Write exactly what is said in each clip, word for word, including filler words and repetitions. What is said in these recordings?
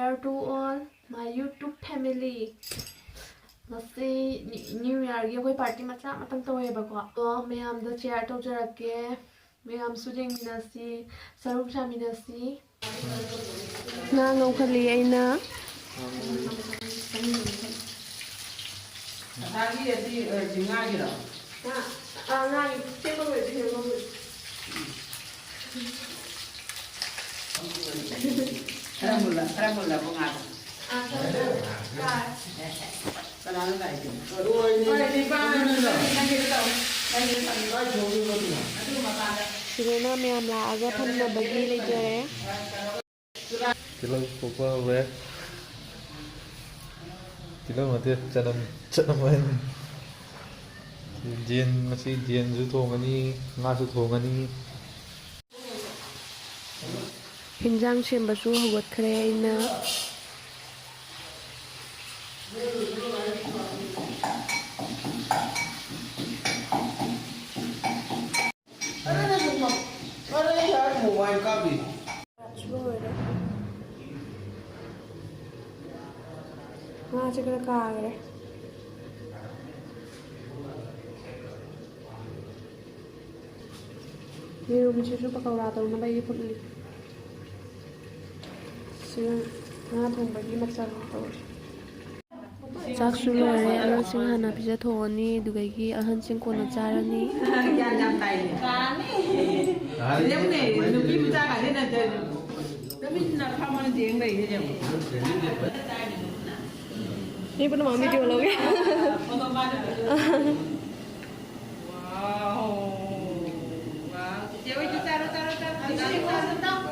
Hello to all my YouTube family. ꯉꯁꯤ new ꯏꯌꯥꯔꯒꯤ ꯑꯩꯈꯣꯏ party ꯃꯆꯥ ꯑꯃꯇꯪ ꯇꯧꯋꯦꯕꯀꯣ꯫ ꯑꯗꯣ ꯃꯌꯥꯝꯗ ꯁꯤꯌꯔ ꯇꯧꯖꯔꯛꯀꯦ꯫ ꯃꯌꯥꯝꯁꯨ ꯌꯦꯡꯃꯤꯟꯅꯁꯤ, ꯁꯔꯨꯛ ꯁꯥꯃꯤꯟꯅꯁꯤ꯫ ꯉꯥ ꯉꯧꯈꯠꯂꯤ ꯑꯩꯅ꯫ ꯉꯁꯥꯏꯒꯤ ꯑꯗꯤ, ꯑ, ꯉꯥꯒꯤꯔꯣ? ꯉꯥ, ꯑ, ꯉꯥꯒꯤ ꯁꯦꯝꯕ ꯂꯣꯏꯗ꯭ꯔꯤ, ꯉꯧꯔꯤ꯫ ꯈꯔ ꯃꯨꯜꯂ-, ꯈꯔ ꯃꯨꯜꯂꯕꯣ ꯉꯥꯗꯣ? ꯑ, ꯈꯔ ꯃꯨꯜꯂꯦ꯫ ꯀꯅꯥꯅꯣ ꯂꯥꯛꯏꯗꯣ? ꯍꯣꯏ, ꯅꯤꯄꯥꯟ꯫ ꯅꯪꯒꯤꯗꯣ ꯇꯧ꯫ ꯅꯪꯒꯤꯗꯣ ꯇꯧ꯫ ꯑꯗꯨ ꯃꯄꯥꯟꯗ꯫ ꯁꯤꯗꯅ ꯃꯌꯥꯝ ꯂꯥꯛꯑꯒ ꯐꯝꯅꯕꯒꯤ ꯂꯩꯖꯔꯦ꯫ ꯇꯤꯜꯍꯧ ꯄꯣꯛꯄ ꯍꯧꯔꯦ꯫ ꯇꯤꯜꯍꯧ ꯅꯠꯇꯦ, ꯆꯅꯝ, ꯆꯅꯝ ꯍꯥꯏꯅꯤ꯫ ꯌꯦꯟ, ꯉꯁꯤ ꯌꯦꯟꯁꯨ ꯊꯣꯡꯉꯅꯤ, ꯉꯥꯁꯨ ꯊꯣꯡꯉꯅꯤ꯫ ꯍꯤꯟꯖꯥꯡ ꯁꯦꯝꯕꯁꯨ ꯍꯧꯒꯠꯈ꯭ꯔꯦ ꯑꯩꯅ꯫ ꯂꯣꯏꯔꯦ꯫ ꯉꯥꯁꯦ ꯈꯔ ꯀꯥꯈ꯭ꯔꯦ꯫ ꯌꯦꯔꯨꯝꯁꯤꯁꯨ ꯄꯀꯧꯔꯥ ꯇꯧꯅꯕ ꯑꯩꯒꯤ ꯐꯨꯠꯂꯤ꯫ ꯁꯤꯅ ꯉꯥ ꯊꯣꯡꯕꯒꯤ ꯃꯆꯜ ꯇꯧꯔꯤ꯫ ꯆꯥꯛꯁꯨ ꯂꯣꯏꯔꯦ꯫ ꯑꯉꯥꯡꯁꯤꯡ ꯍꯥꯟꯅ ꯄꯤꯖꯊꯣꯛꯑꯅꯤ, ꯑꯗꯨꯗꯒꯤ ꯑꯍꯟꯁꯤꯡ ꯀꯣꯟꯅ ꯆꯥꯔꯅꯤ꯫ ꯒ꯭ꯌꯥꯟ ꯌꯥꯝ ꯇꯥꯏꯅꯦ꯫ ꯌꯦꯡꯉꯨꯅꯦ, ꯅꯨꯄꯤ ꯃꯆꯥ ꯀꯥꯁꯦ ꯅꯠꯇꯦ꯫ ꯇꯨꯃꯤꯟꯅ ꯐꯝꯃꯒ ꯌꯦꯡ ꯂꯩꯔꯦ ꯌꯦꯡꯉꯨ꯫ ꯃꯤ ꯄꯨꯝꯅꯃꯛ ꯚꯤꯗꯤꯑꯣ ꯂꯧꯒꯦ꯫ ꯋꯥꯎ꯫ ꯋꯥꯎ꯫ ꯆꯤꯆꯦ ꯍꯣꯏꯁꯨ ꯆꯥꯔꯣ, ꯆꯥꯔꯣ, ꯆꯥꯔꯣ꯫ ꯆꯤꯆꯦ ꯍꯣꯏꯁꯨ ꯆꯥꯔꯣ꯫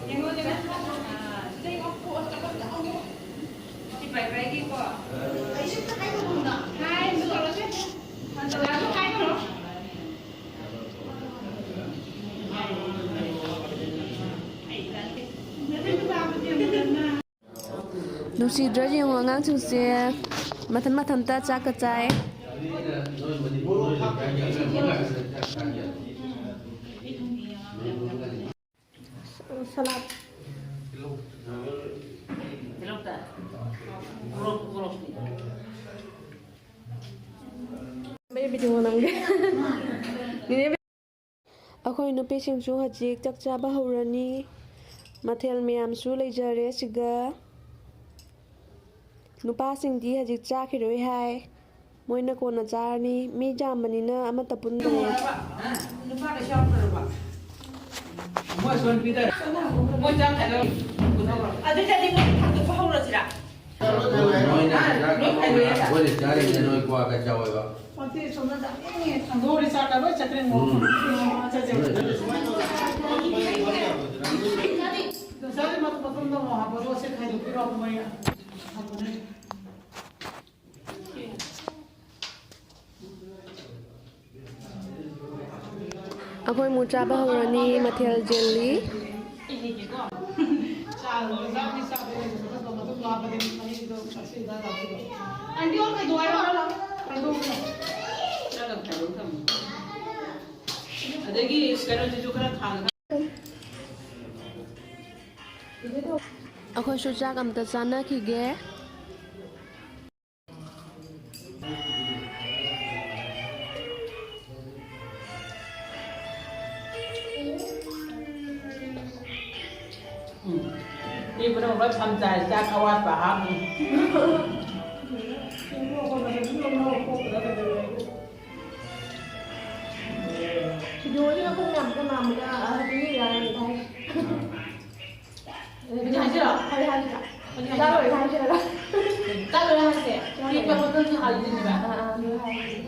ꯌꯦꯡꯉꯣ, ꯌꯦꯡꯉꯣ꯫ ꯑꯥ, ꯁꯤꯗ ꯌꯦꯡꯉꯣ꯫ ꯁꯤ ꯕꯥꯏ ꯕꯥꯏꯒꯤꯀꯣ꯫ ꯍꯥꯏ, ꯇꯧꯔꯁꯦ꯫ ꯑꯣꯖꯥꯁꯨ ꯍꯥꯏ ꯇꯧꯔꯣ꯫ ꯅꯨꯡꯁꯤꯗ꯭ꯔꯣ ꯌꯦꯡꯉꯣ, ꯑꯉꯥꯡꯁꯤꯡꯁꯦ ꯃꯊꯟ ꯃꯊꯟꯇ ꯆꯥꯛꯀ ꯆꯥꯏ꯫ ꯁꯂꯥꯗ꯫ ꯑꯩ video ꯅꯝꯒꯦ꯫ ꯑꯩꯈꯣꯏ ꯅꯨꯄꯤꯁꯤꯡꯁꯨ ꯍꯧꯖꯤꯛ ꯆꯥꯛ ꯆꯥꯕ ꯍꯧꯔꯅꯤ꯫ ꯃꯊꯦꯜ ꯃꯌꯥꯝꯁꯨ ꯂꯩꯖꯔꯦ ꯁꯤꯒ꯫ ꯅꯨꯄꯥꯁꯤꯡꯗꯤ ꯍꯧꯖꯤꯛ ꯆꯥꯈꯤꯔꯣꯏ ꯍꯥꯏ꯫ ꯃꯣꯏꯅ ꯀꯣꯟꯅ ꯆꯥꯔꯅꯤ꯫ ꯃꯤ ꯌꯥꯝꯕꯅꯤꯅ ꯑꯃꯠꯇ ꯄꯨꯟꯗ꯭ꯔꯦ꯫ ꯅꯨꯄꯥ ꯀꯩꯁꯨ ꯌꯥꯎꯗ꯭ꯔꯕ? ꯃꯣꯏ ꯑꯁꯣꯝ ꯅꯨꯄꯤꯗ ꯃꯣꯏ ꯆꯥꯛ ꯊꯥꯡꯒꯠ-, ꯑꯗꯨꯗꯤ ꯃꯣꯏ ꯊꯥꯡꯗꯣꯛꯄ ꯍꯧꯔꯁꯤꯔꯥ? ꯅꯣꯏꯅ ꯍꯤꯟꯖꯥꯡ ꯂꯣꯏ ꯈꯥꯏꯗꯣꯛꯑꯦ꯫ ꯑꯩꯈꯣꯏꯅ ꯆꯥꯔꯤꯁꯦ ꯅꯣꯏ ꯀ꯭ꯋꯥ ꯈꯔ ꯆꯥꯎꯑꯦꯕ꯫ ꯄꯣꯠꯇꯤ ꯁꯣꯝꯗ ꯆꯥꯅꯤꯡꯉꯦ꯫ ꯊꯥꯡꯗꯣꯛꯎꯔꯦ, ꯆꯥꯛꯀ ꯂꯣꯏ ꯆꯠꯈ꯭ꯔꯦ꯫ ꯎꯝ꯫ ꯆꯠꯁꯦ꯫ ꯆꯥꯔꯤ ꯃꯇꯨꯝ ꯃꯇꯨꯝꯗꯣ ꯑꯃꯨꯛ ꯍꯥꯞꯄꯣ, ꯑꯗꯨꯒ ꯁꯤ ꯈꯥꯏꯗꯣꯛꯄꯤꯔꯣ, ꯃꯣꯏ ꯍꯥꯞꯄꯅꯦ꯫ ꯑꯩꯈꯣꯏ ꯑꯃꯨꯛ ꯆꯥꯕ ꯍꯧꯔꯅꯤ꯫ ꯃꯊꯦꯜ ꯖꯦꯜꯂꯤ꯫ ꯑꯗꯒꯤ ꯀꯩꯅꯣꯁꯤꯁꯨ ꯈꯔ ꯊꯥꯡ-, ꯑꯩꯈꯣꯏꯁꯨ ꯆꯥꯛ ꯑꯝꯇ ꯆꯥꯅꯈꯤꯒꯦ꯫ ꯎꯝ꯫ ꯃꯤ ꯄꯨꯝꯅꯃꯛ ꯂꯣꯏ ꯐꯝ ꯆꯥꯏ, ꯆꯥꯛ ꯑꯋꯥꯠꯄ ꯍꯥꯞꯅꯤ꯫ ꯚꯤꯗꯤꯑꯣꯁꯤꯅ ꯄꯨꯡ ꯌꯥꯝ ꯀꯅꯥ ꯑꯃꯅ ꯍꯥꯏꯗꯤ ꯌꯥꯔꯅꯤ ꯍꯥꯏ꯫ ꯍꯧꯖꯤꯛ ꯍꯥꯏꯁꯤꯔꯣ? ꯍꯧꯖꯤꯛ ꯍꯥꯏꯁꯤꯔꯣ? ꯍꯧꯖꯤꯛ ꯍꯥꯏꯁꯤꯔꯣ? ꯆꯥꯔꯣꯏ ꯍꯥꯏꯁꯤꯔꯣ? ꯆꯥꯔꯣꯏ ꯍꯥꯏꯁꯦ? ꯆꯥꯔꯣꯏ꯫ ꯁꯤ ꯄꯦꯄꯔꯗꯣ ꯍꯧꯖꯤꯛ ꯍꯥꯜꯂꯤꯗꯣꯏꯅꯦꯕ꯫ ꯑꯥ, ꯑꯥ, ꯑꯗꯨ ꯍꯥꯏꯔꯁꯤ꯫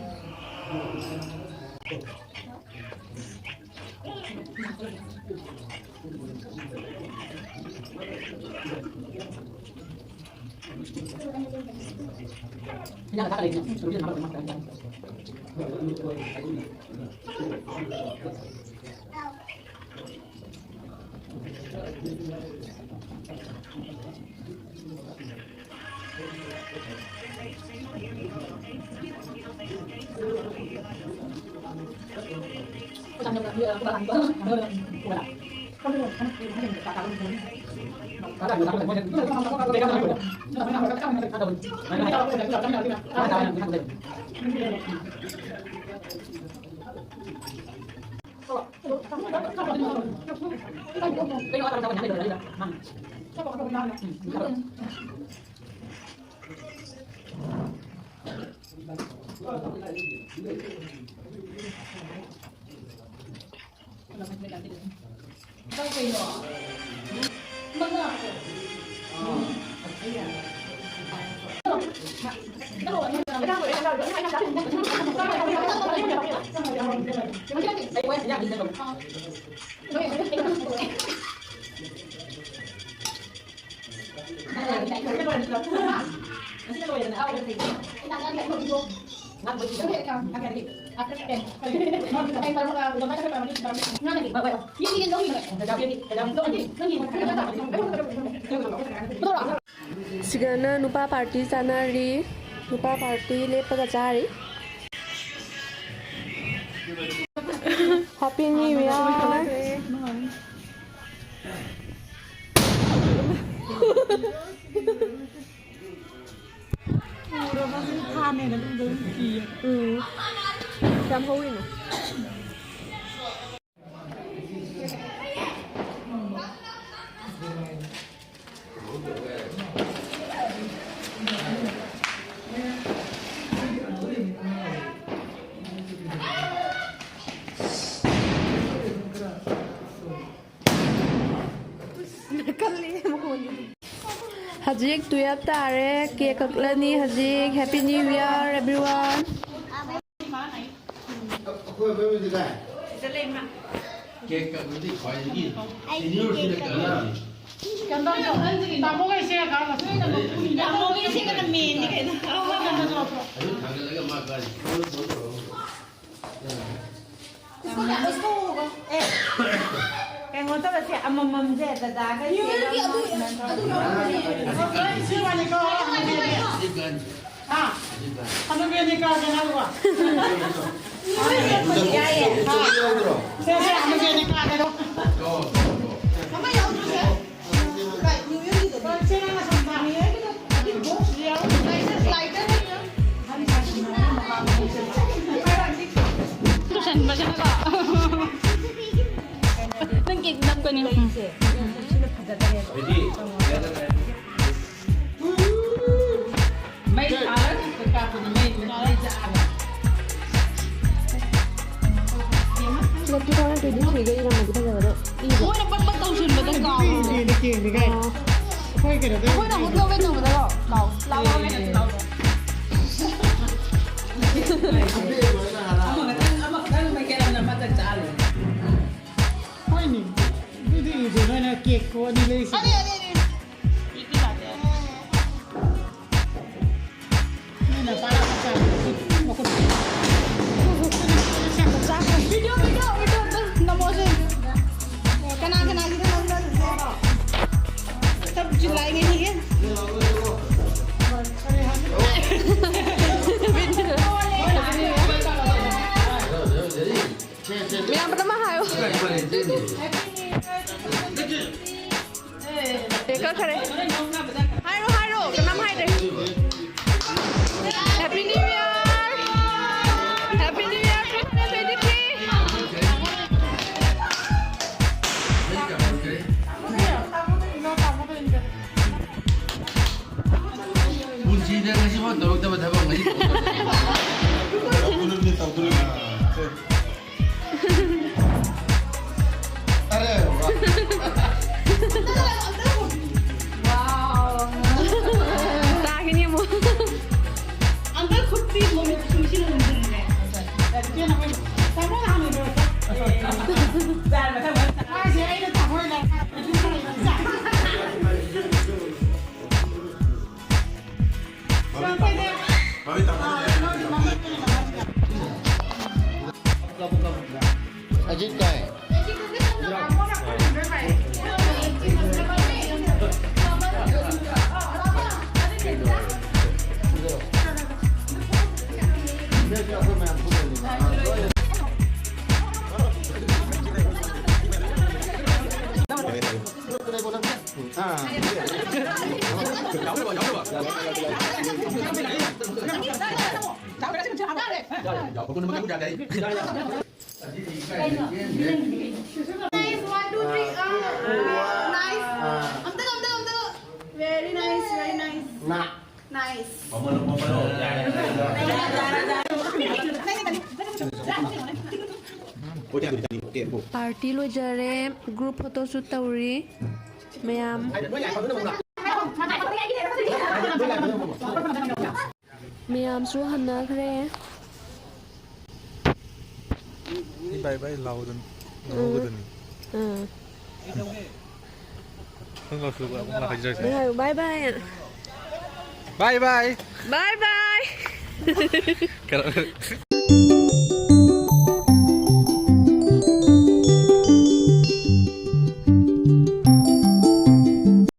ꯁꯤꯗꯅ ꯅꯨꯄꯥ ꯄꯥꯔꯇꯤ ꯆꯥꯅꯔꯤ꯫ ꯅꯨꯄꯥ ꯄꯥꯔꯇꯤ ꯂꯦꯞꯄꯒ ꯆꯥꯔꯤ꯫ Happy New Year꯫ ꯎꯝ꯫ ꯌꯥꯝ ꯍꯧꯋꯤꯅꯦ꯫ ꯍꯧꯖꯤꯛ twelve ꯇꯥꯔꯦ꯫ ꯀꯦꯛ ꯀꯛꯂꯅꯤ ꯍꯧꯖꯤꯛ꯫ Happy New Year, everyone꯫ ꯑꯩꯈꯣꯏ ꯑꯕꯦꯝꯃꯗꯤ ꯀꯥꯏ? ꯀꯦꯛ ꯀꯛꯄꯗꯤ ꯈ꯭ꯋꯥꯏꯗꯒꯤ senior ꯁꯤꯗ ꯀꯛꯅꯔꯝꯅꯤ꯫ ꯇꯥꯃꯣꯒ ꯏꯆꯦꯒ ꯀꯛꯑꯒ꯫ ꯇꯥꯃꯣꯒ ꯏꯆꯦꯒꯅ main ꯅꯤ ꯀꯩꯅꯣ꯫ ꯑꯗꯨ ꯊꯥꯡꯒꯠꯂꯒ ꯃꯥ ꯀꯛꯑꯅꯤ꯫ ꯀꯩꯅꯣ ꯇꯧꯔꯁꯦ, ꯑꯃꯃꯝꯁꯦ ꯗꯗꯥꯒ ꯏꯆꯦꯒ ꯑꯃ꯫ ꯏꯆꯦ ꯋꯥꯅꯤꯀꯣ꯫ ꯍꯥ? ꯑꯃꯃꯝꯅꯦ ꯀꯛꯑꯒꯦ ꯅꯪꯕꯣ꯫ ꯌꯥꯏꯌꯦ꯫ ꯁꯦ, ꯁꯦ, ꯑꯃꯃꯝꯅꯦ ꯀꯛꯑꯒꯦ ꯑꯗꯣ꯫ ꯅꯪ ꯀꯦꯛ ꯅꯞꯀꯅꯤ꯫ ꯃꯩ ꯊꯥꯔꯒ ꯀꯥꯞꯄꯗꯣ ꯃꯩ ꯃꯩ ꯆꯥꯛꯑꯒ꯫ ꯂꯛꯀꯤ ꯐꯥꯎꯅ ꯇ꯭ꯋꯦꯟꯇꯤ ꯊ꯭ꯔꯤꯒ ꯏꯔꯝꯃꯗꯤ ꯐꯖꯒꯗꯕ꯫ ꯏꯕ꯫ ꯃꯣꯏꯅ ꯄꯠ ꯄꯠ ꯇꯧꯁꯤꯟꯕꯗ ꯀꯥꯎ꯫ ꯏꯗꯦ, ꯏꯗꯦ, ꯏꯗꯦ, ꯏꯗꯦ, ꯀꯥꯏ? ꯑꯣ꯫ ꯑꯩꯈꯣꯏ ꯀꯩꯅꯣꯗ ꯑꯩꯈꯣꯏꯅ ꯑꯃꯨꯛ ꯂꯧꯒꯦ ꯇꯧꯕꯗꯀꯣ ꯀꯥꯎ꯫ ꯂꯥꯎ, ꯂꯥꯎ, ꯂꯥꯎ, ꯂꯥꯎ꯫ ꯑꯃꯈꯛꯇꯪ, ꯑꯃꯈꯛꯇꯪ ꯃꯩꯈꯦꯠ ꯑꯃꯅ ꯃꯊꯛ ꯆꯥꯍꯜꯂꯦ꯫ ꯍꯣꯏꯅꯦ꯫ ꯑꯗꯨꯗꯤ ꯏꯗꯦ, ꯅꯣꯏꯅ ꯀꯦꯛ ꯀꯣ ꯑꯅꯤ ꯂꯩꯁꯤ꯫ ꯑꯅꯤ, ꯑꯅꯤ, ꯑꯅꯤ꯫ ꯏꯗꯤ ꯌꯥꯗꯦ꯫ Video, video, video ꯑꯝꯇ ꯅꯝꯃꯣꯁꯦ꯫ ꯀꯅꯥ ꯀꯅꯥꯒꯤꯗ ꯅꯝꯅꯔꯤꯁꯦ? ꯆꯞ ꯆꯤꯜꯂꯥꯏꯉꯩꯅꯤꯍꯦ꯫ ꯃꯌꯥꯝ ꯄꯨꯝꯅꯃꯛ ꯍꯥꯏꯌꯣ꯫ ꯑꯦ, ꯀꯛꯈꯔꯦ꯫ ꯍꯥꯏꯔꯣ, ꯍꯥꯏꯔꯣ, ꯀꯅꯥꯝ ꯍꯥꯏꯗ꯭ꯔꯦ꯫ Happy New Year! Happy New Year twenty twenty-three! ꯄꯨꯟꯁꯤꯗ ꯉꯁꯤꯐꯥꯎ ꯇꯧꯔꯛꯇꯕ ꯊꯕꯛ ꯉꯁꯤ ꯇꯧꯔꯛꯇꯕ꯫ ꯇꯧꯗꯣꯔꯤꯕꯅꯤ, ꯇꯧꯗꯣꯔꯤꯕꯅꯤ꯫ ꯑꯔꯦ ꯋꯥ꯫ Wow. ꯇꯥꯒꯤꯅꯤ ꯑꯃꯨꯛ꯫ Uncle ꯈꯨꯠꯇꯤ ꯃꯣꯏ ꯁꯨꯡꯁꯤꯟ ꯍꯟꯖꯤꯟꯈ꯭ꯔꯦ꯫ ꯇꯥꯃꯣꯅ ꯍꯥꯟꯅ ꯂꯣꯏꯔꯦ꯫ ꯃꯥꯁꯦ ꯑꯩꯅ ꯇꯥꯃꯣ ꯂꯥꯏ꯫ ꯑꯖꯤꯠ ꯀꯥꯏ? ꯌꯥꯎꯔꯕ, ꯌꯥꯎꯔꯕ꯫ ꯌꯥꯎꯔꯕ, ꯌꯥꯎꯔꯕ꯫ Nice, one, two, three, ah, nice. ꯑꯝꯇꯒ, ꯑꯝꯇꯒ, ꯑꯝꯇꯒ. Very nice, very nice. Nice. Party ꯂꯣꯏꯖꯔꯦ, ꯒ꯭ꯔꯨꯞ ꯐꯣꯇꯣꯁꯨꯠ ꯇꯧꯔꯤ ꯃꯌꯥꯝ꯫ ꯃꯌꯥꯝꯁꯨ ꯍꯟꯅꯈ꯭ꯔꯦ꯫ ꯃꯤ ꯕꯥꯏ ꯕꯥꯏ ꯂꯥꯎꯗꯅ ꯎꯝ꯫ ꯂꯧꯍꯧꯒꯗꯕꯅꯤ꯫ ꯎꯝ꯫ ꯅꯪ ꯂꯥꯎꯁꯤꯜꯂꯛꯄ ꯑꯃꯨꯛ ꯂꯥꯛꯈꯤꯗ꯭ꯔꯁꯦ꯫ ꯅꯪ ꯍꯥꯏꯌꯨ, "ꯕꯥꯏ ꯕꯥꯏ"꯫ ꯕꯥꯏ ꯕꯥꯏ꯫ ꯕꯥꯏ ꯕꯥꯏ꯫ ꯀꯩꯅꯣ꯫